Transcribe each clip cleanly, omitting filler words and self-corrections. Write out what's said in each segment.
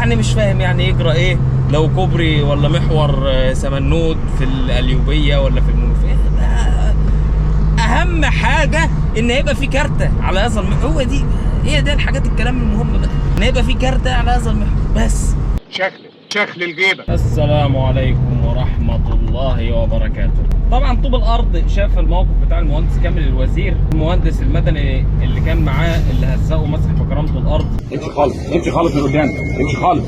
يعني مش فاهم يعني يجرى ايه لو كوبري ولا محور سمنود في القليوبيه ولا في المنوفية. اهم حاجة ان يبقى في كارته على هذا المحور. هو دي هي ده الحاجات الكلام المهم بقى، ان يبقى في كارته على هذا المحور بس. شكل الجيبه. السلام عليكم ورحمة الله وبركاته. طبعا طوب الارض شاف الموقف بتاع المهندس كامل الوزير، المهندس المدني اللي كان معاه اللي هزقه مسح بكرامته الارض. امشي خالص، امشي خالص من قدام، امشي خالص.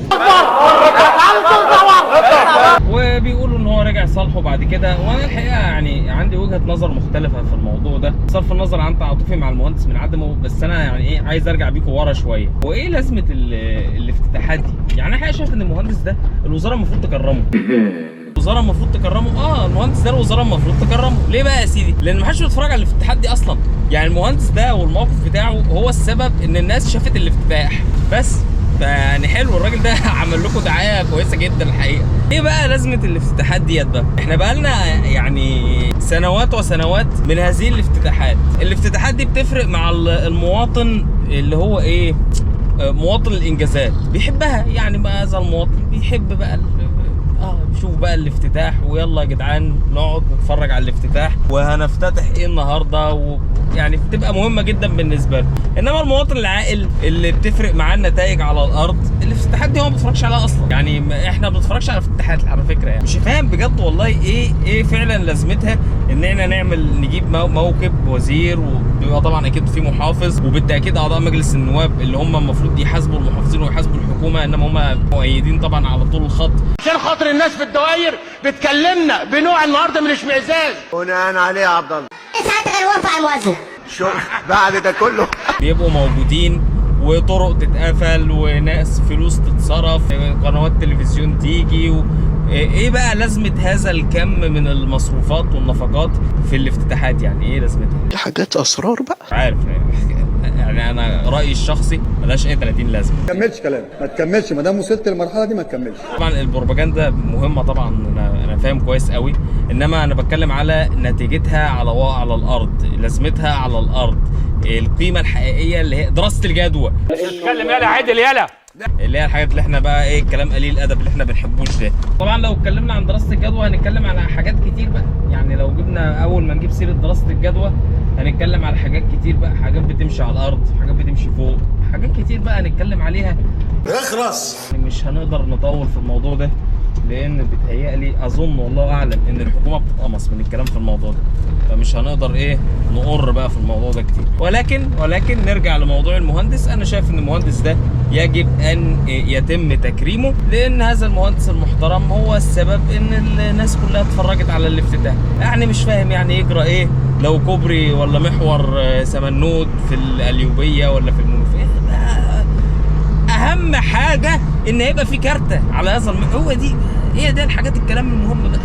وبيقولوا ان هو رجع صالحه بعد كده. وانا الحقيقة يعني عندي وجهه نظر مختلفة في الموضوع ده، صرف النظر عن تعاطفي مع المهندس من عدمه، بس انا يعني ايه عايز ارجع بيكم ورا شوية. وايه لازمه الافتتاحات دي؟ يعني انا الحقيقة شايف ان المهندس ده الوزارة المفروض تكرمه. الوزارة المفروض تكرمه. المهندس ده الوزارة المفروض تكرمه. ليه بقى يا سيدي؟ لان محدش بيتفرج على الافتتاحات دي اصلا. يعني المهندس ده والموقف بتاعه هو السبب ان الناس شافت الافتتاح بس. فيعني حلو الراجل ده عمل لكم دعاية كويسة جدا الحقيقة. ايه بقى لازمه الافتتاحات ديت بقى؟ احنا بقى لنا يعني سنوات وسنوات من هذه الافتتاحات. الافتتاحات دي بتفرق مع المواطن اللي هو ايه، مواطن الانجازات بيحبها. يعني بقى هذا المواطن بيحب بقى شوف بقى الافتتاح، ويلا يا جدعان نقعد نتفرج على الافتتاح وهنفتتح ايه النهارده، ويعني بتبقى مهمة جدا بالنسبة له. انما المواطن العاقل اللي بتفرق معاه النتائج على الارض، الافتتاحات دي هو ما بيتفرجش عليها اصلا. يعني احنا ما بنتفرجش على الافتتاحات على فكرة. يعني مش فاهم بجد والله ايه فعلا لازمتها ان احنا نعمل نجيب موكب وزير، وبيبقى طبعا اكيد في محافظ، وبالتاكيد اعضاء مجلس النواب اللي هم المفروض يحاسبوا المحافظين ويحاسبوا الحكومة، انما هم مؤيدين طبعا على طول الخط. عشان خاطر الناس في الدوائر بتكلمنا بنوع النهارده من الاشمئزاز. بناء عليه يا عبد الله ساعتها غير وافق على الموازنة. شوف بعد ده كله بيبقوا موجودين، وطرق تتقفل، وناس فلوس تتصرف، قنوات تلفزيون تيجي ايه بقى لازمة هذا الكم من المصروفات والنفقات في الافتتاحات؟ يعني ايه لازمتها؟ دي حاجات اسرار بقى. عارف يعني انا رأيي الشخصي ملهاش اي 30 لازمة. ما تكملش كلام، ما تكملش، ما دام وصلت للمرحلة دي ما تكملش. طبعا البروباجندا مهمة طبعا، انا فاهم كويس قوي، انما انا بتكلم على نتيجتها على الارض، لازمتها على الارض، القيمة الحقيقية اللي هي دراسة الجدوى. اتكلم يلا عدل يلا. اللي هي الحاجات اللي احنا بقى ايه الكلام قليل الادب اللي احنا بنحبوش ده. طبعا لو اتكلمنا عن دراسة الجدوى هنتكلم على حاجات كتير بقى. يعني لو جبنا اول ما نجيب سيره دراسة الجدوى هنتكلم على حاجات كتير بقى، حاجات بتمشي على الارض، حاجات بتمشي فوق، حاجات كتير بقى هنتكلم عليها. اخلص. مش هنقدر نطول في الموضوع ده، لان بيتهيألي اظن والله اعلم ان الحكومة بتتقمص من الكلام في الموضوع ده، فمش هنقدر ايه نقر بقى في الموضوع ده كتير. ولكن نرجع لموضوع المهندس. انا شايف ان المهندس ده يجب ان يتم تكريمه، لان هذا المهندس المحترم هو السبب ان الناس كلها اتفرجت على الافتتاح. يعني مش فاهم يعني يجرى ايه لو كوبري ولا محور سمنود في القليوبيه ولا في المنوفية. اهم حاجة ان يبقى في كارته على هذا المحور. هو دي هي ده الحاجات الكلام المهم بقى،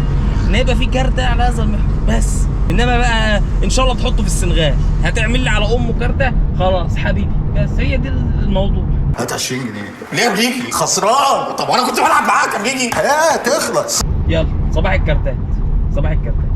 ان يبقى في كارته على هذا المحور بس. انما بقى ان شاء الله تحطه في السنغال، هتعمل لي على امه كارته، خلاص حبيبي، بس هي دي الموضوع. هات 20 جنيه. ليه يا امريكي؟ خسران. طب وانا كنت بلعب معاك يا امريكي. ها تخلص. يلا صباح الكارتات، صباح الكارتات.